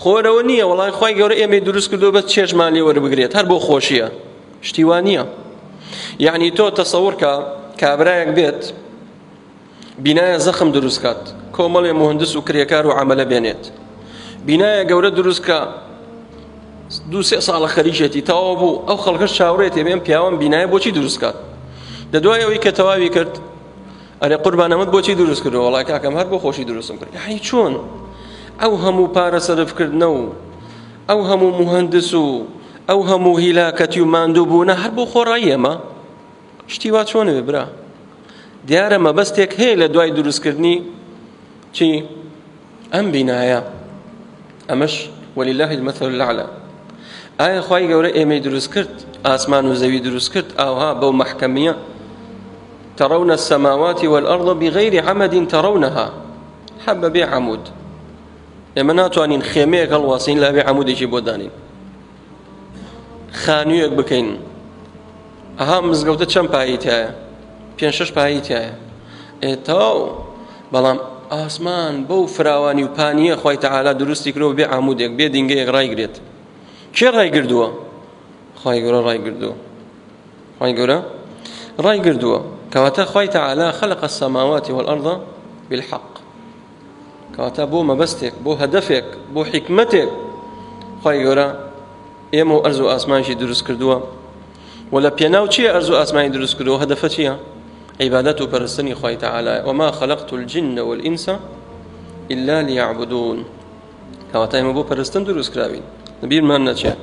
خۆرەوە نییە وەڵای خوای گەورە ئێمەی دروست کردو بەس چێژمان لێ وەربگرێت هەر بۆ خۆشیە شتی وا نییە یعنی تۆ تەسەور کە کابرایەک بێت بینایە زەخم دروست کات کۆمەڵێ مهندس و کرێکار و عملە بێنێت بینایە گەورە دروست کە دوو سێ ساڵە خەریکێتی تەواو بوو ئەو خەڵکەش چاوەڕێتێ بێن پیاوان بینایە بۆچی دروست کات دە دوای ئەوەی کە تەواوی کرد ئەرێ قوربان ئەمەت بۆچی دروست کردووە وەڵای کاکەم هەر بۆ خۆشی دروستم کرد یعنی چۆن ئەو هەموو پارە سەرفکردنە و ئەو هەموو مهندس و ئەو هەموو هیلاکەتی و ماندوو بوونە هەر بۆ خۆڕایی ئەمە شتی وا چۆن بێ برا دیارە مەبەستێک هەیە لە دوای دروستکردنی چی ئەم بینایە ئەمەش ولله المثل الاعلى ئایا خوای گەورە ئێمەی دروست کرد ئاسمان و زەوی دروست کرد ئاوها بەو مەحکەمیە ترون السماوات والأرض بغير عمد ترونها حەبە بێ عمود ئێمە ناتوانین خێمەیەک هەڵواسین لا بێ عمودێکی بۆ دانین خانوویەک بکەین ئەها مزگەوتە چەند پایی تایە پێ شش پایی تایە ئێ تەواو بەڵام ئاسمان بەو فراوانی و پانیە خی تەعالا دروستی کرۆ بێ عمودێک بێ دینگەیەک ڕایگرێت کێ ڕایگردووە خی گەورە ڕایگردووە خی گەورە ڕایگردووە کەواتە خی تەعالا خلق السماوات والأرض بالحق کەواتە بۆ مەبەستێک بۆ هەدەفێک بۆ حیکمەتێک خی گەورە ئێمە و ئەرز و ئاسمانشی دروست کردووە و لە پێناو چییە ئەرز و ئاسمانی دروست کردووە هەدەفە چییە عیبادەت و پەرستنی خوای تەعالا وما خلقت الجن والإنس إلا ليعبدون کەواتە ئێمە بۆ پەرستن دروست کراوین بیرمان نەچێت.